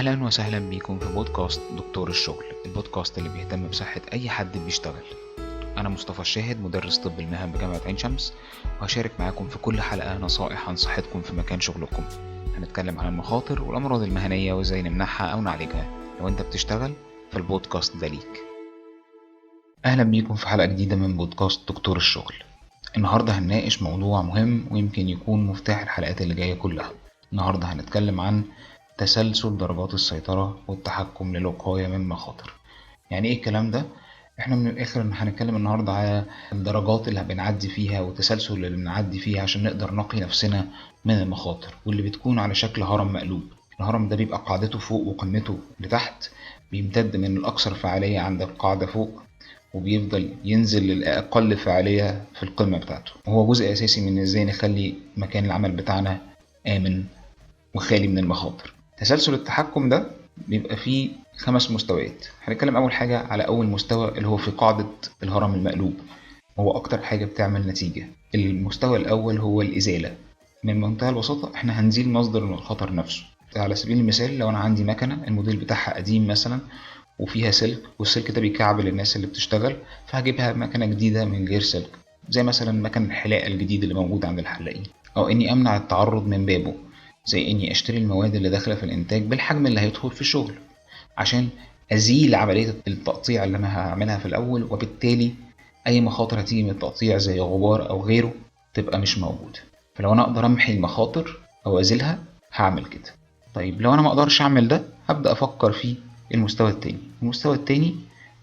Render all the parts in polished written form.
أهلا وسهلا بيكم في بودكاست دكتور الشغل، البودكاست اللي بيهتم بصحة أي حد بيشتغل. أنا مصطفى الشاهد، مدرس طب المهن بجامعة عين شمس، وهشارك معاكم في كل حلقة نصائح عن صحتكم في مكان شغلكم. هنتكلم عن المخاطر والأمراض المهنية وإزاي نمنعها أو نعالجها. لو أنت بتشتغل فالبودكاست ده ليك. أهلا بيكم في حلقة جديدة من بودكاست دكتور الشغل. النهاردة هنناقش موضوع مهم ويمكن يكون مفتاح الحلقات اللي جاية كلها. النهاردة هنتكلم عن تسلسل درجات السيطرة والتحكم للوقاية من مخاطر. يعني ايه الكلام ده؟ احنا من الاخر هنتكلم النهاردة على الدرجات اللي بنعدي فيها والتسلسل اللي بنعدي فيها عشان نقدر نقي نفسنا من المخاطر، واللي بتكون على شكل هرم مقلوب. الهرم ده بيبقى قاعدته فوق وقمته لتحت، بيمتد من الأكثر فعالية عند القاعدة فوق وبيفضل ينزل للأقل فعالية في القمة بتاعته. وهو جزء أساسي من إزاي نخلي مكان العمل بتاعنا آمن وخالي من المخاطر. تسلسل التحكم ده بيبقى فيه 5 مستويات. هنتكلم أول حاجة على أول مستوى اللي هو في قاعدة الهرم المقلوب، هو أكتر حاجة بتعمل نتيجة. المستوى الأول هو الإزالة. من منتهى البساطة احنا هنزيل مصدر الخطر نفسه. على سبيل المثال لو أنا عندي مكنة الموديل بتاعها قديم مثلا وفيها سلك، والسلك ده بيكعبل الناس اللي بتشتغل، فهجيبها مكنة جديدة من غير سلك، زي مثلا مكن الحلاقة الجديد اللي موجود عند الحلاقين. أو إني أمنع التعرض من بابه، زي إني أشتري المواد اللي داخلة في الإنتاج بالحجم اللي هيدخل في الشغل عشان أزيل عملية التقطيع اللي أنا هعملها في الأول، وبالتالي أي مخاطر هتيجي من التقطيع زي غبار أو غيره تبقى مش موجودة. فلو أنا أقدر أمحي المخاطر أو أزيلها هعمل كده. طيب لو أنا ما أقدرش أعمل ده هبدأ أفكر في المستوى التاني. المستوى التاني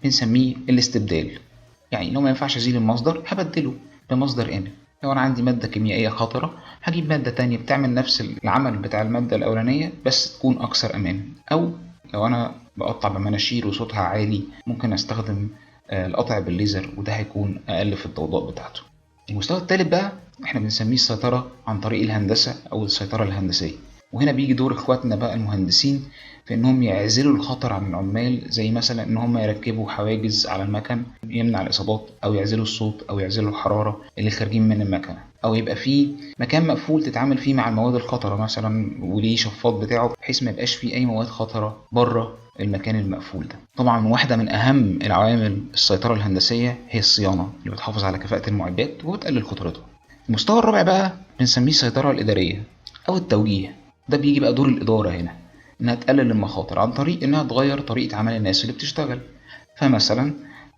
بنسميه الاستبدال. يعني لو ما ينفعش أزيل المصدر هبدله بمصدر آمن. لو أنا عندي مادة كيميائية خطرة هجيب مادة تانية بتعمل نفس العمل بتاع المادة الأولانية بس تكون أكثر أمان. أو لو أنا بقطع بمناشير وصوتها عالي ممكن أستخدم القطع بالليزر، وده هيكون أقل في الضوضاء بتاعته. المستوى التالت بقى احنا بنسميه السيطرة عن طريق الهندسة أو السيطرة الهندسية. وهنا بيجي دور اخواتنا بقى المهندسين في انهم يعزلوا الخطر عن العمال، زي مثلا ان هم يركبوا حواجز على المكن يمنع الاصابات، او يعزلوا الصوت، او يعزلوا الحرارة اللي خارجين من المكنه، او يبقى فيه مكان مقفول تتعامل فيه مع المواد الخطرة مثلا وليه شفاط بتاعه بحيث ما يبقاش فيه اي مواد خطره بره المكان المقفول ده. طبعا واحدة من اهم العوامل السيطرة الهندسية هي الصيانة اللي بتحافظ على كفاءة المعدات وبتقلل خطورتها. المستوى الرابع بقى بنسميه السيطرة الادارية او التوجيه. ده بيجي بقى دور الإدارة هنا، إنها تقلل المخاطر عن طريق إنها تغير طريقة عمل الناس اللي بتشتغل. فمثلا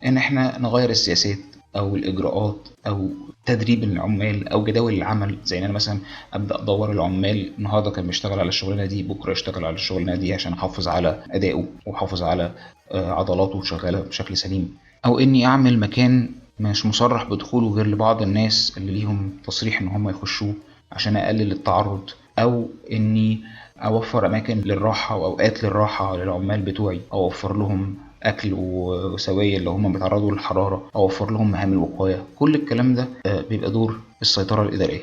إن إحنا نغير السياسات أو الإجراءات أو تدريب العمال أو جداول العمل، زي إن أنا مثلا أبدأ أدور العمال النهاردة كان بيشتغل على الشغلانة دي، بكرة يشتغل على الشغلانة دي، عشان أحافظ على أدائه وأحافظ على عضلاته شغالة بشكل سليم. أو إني أعمل مكان مش مصرح بدخوله غير لبعض الناس اللي ليهم تصريح إن هم يخشوه عشان أقلل التعرض. أو إني أوفر أماكن للراحة وأوقات للراحة للعمال بتوعي، أو أوفر لهم أكل وسوائل لو هم بيتعرضوا للحرارة، أو أوفر لهم مهام الوقاية. كل الكلام ده بيبقى دور السيطرة الإدارية.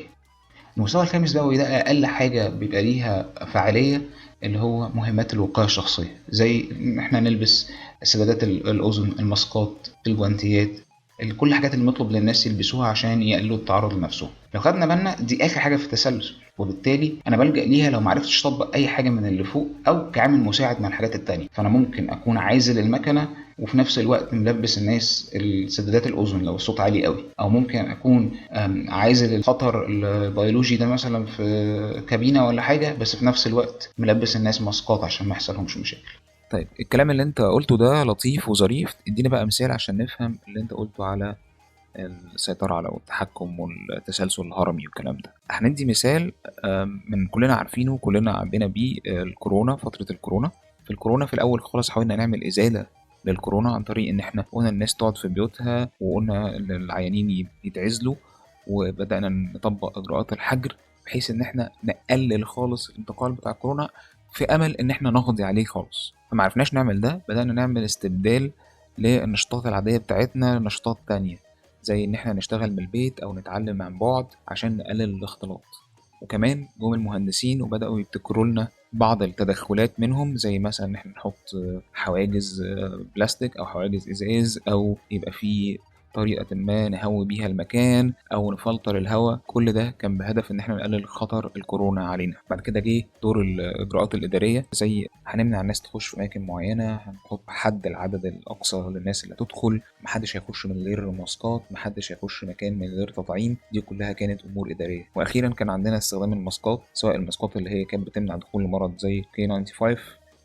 المستوى الخامس بقى، وده أقل حاجة بيبقى ليها فعالية، اللي هو مهمات الوقاية الشخصية، زي إن إحنا نلبس سدادات الأذن، الماسكات، الجوانتيات، كل الحاجات اللي مطلوب للناس يلبسوها عشان يقللوا التعرض لنفسهم. لو خدنا بالنا دي اخر حاجة في التسلسل، وبالتالي انا بلجأ ليها لو معرفتش اطبق اي حاجة من اللي فوق او كعامل مساعد مع الحاجات التانية. فانا ممكن اكون عازل المكنه وفي نفس الوقت ملبس الناس السدادات الاذن لو الصوت عالي قوي، او ممكن اكون عازل الخطر البيولوجي ده مثلا في كابينه ولا حاجة، بس في نفس الوقت ملبس الناس ماسكات عشان ما يحصلهمش مشاكل. طيب الكلام اللي انت قلته ده لطيف وظريف، ادينا بقى مثال عشان نفهم اللي انت قلته على السيطرة على التحكم والتسلسل الهرمي والكلام ده. هندي مثال من كلنا عارفينه وكلنا عدينا بيه، الكورونا، فترة الكورونا. في الكورونا في الأول خالص حاولنا نعمل إزالة للكورونا عن طريق إن احنا قلنا الناس تقعد في بيوتها، وقلنا إن العيانين يتعزلوا، وبدأنا نطبق إجراءات الحجر بحيث إن احنا نقلل خالص الانتقال بتاع الكورونا في أمل إن احنا نقضي عليه خالص. فما عرفناش نعمل ده، بدأنا نعمل استبدال للنشاطات العادية بتاعتنا لنشاطات تانية، زي إن احنا نشتغل من البيت أو نتعلم عن بعد عشان نقلل الاختلاط. وكمان جم المهندسين وبدأوا يبتكروا لنا بعض التدخلات منهم، زي مثلا إن احنا نحط حواجز بلاستيك أو حواجز إزاز، أو يبقى في طريقة ما نهوي بيها المكان أو نفلتر الهواء. كل ده كان بهدف إن احنا نقلل خطر الكورونا علينا. بعد كده جه دور الإجراءات الإدارية، زي هنمنع الناس تخش في أماكن معينة، هنحط حد العدد الأقصى للناس اللي هتدخل، محدش هيخش من غير ماسكات، محدش هيخش مكان من غير تطعيم. دي كلها كانت أمور إدارية. وأخيرا كان عندنا استخدام الماسكات، سواء الماسكات اللي هي كانت بتمنع دخول المرض زي K95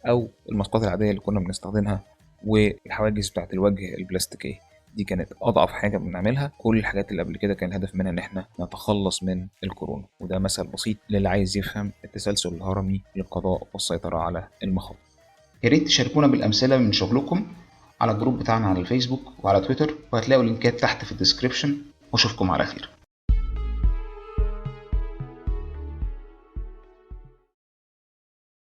أو الماسكات العادية اللي كنا بنستخدمها، والحواجز بتاعت الوجه البلاستيكية. دي كانت أضعف حاجة بنعملها. كل الحاجات اللي قبل كده كان الهدف منها إن إحنا نتخلص من الكورونا. وده مثل بسيط للي عايز يفهم التسلسل الهرمي للقضاء والسيطرة على المخاطر. يا ريت تشاركونا بالأمثلة من شغلكم على الجروب بتاعنا على الفيسبوك وعلى تويتر، وهتلاقوا لينكات تحت في ال description. واشوفكم على خير.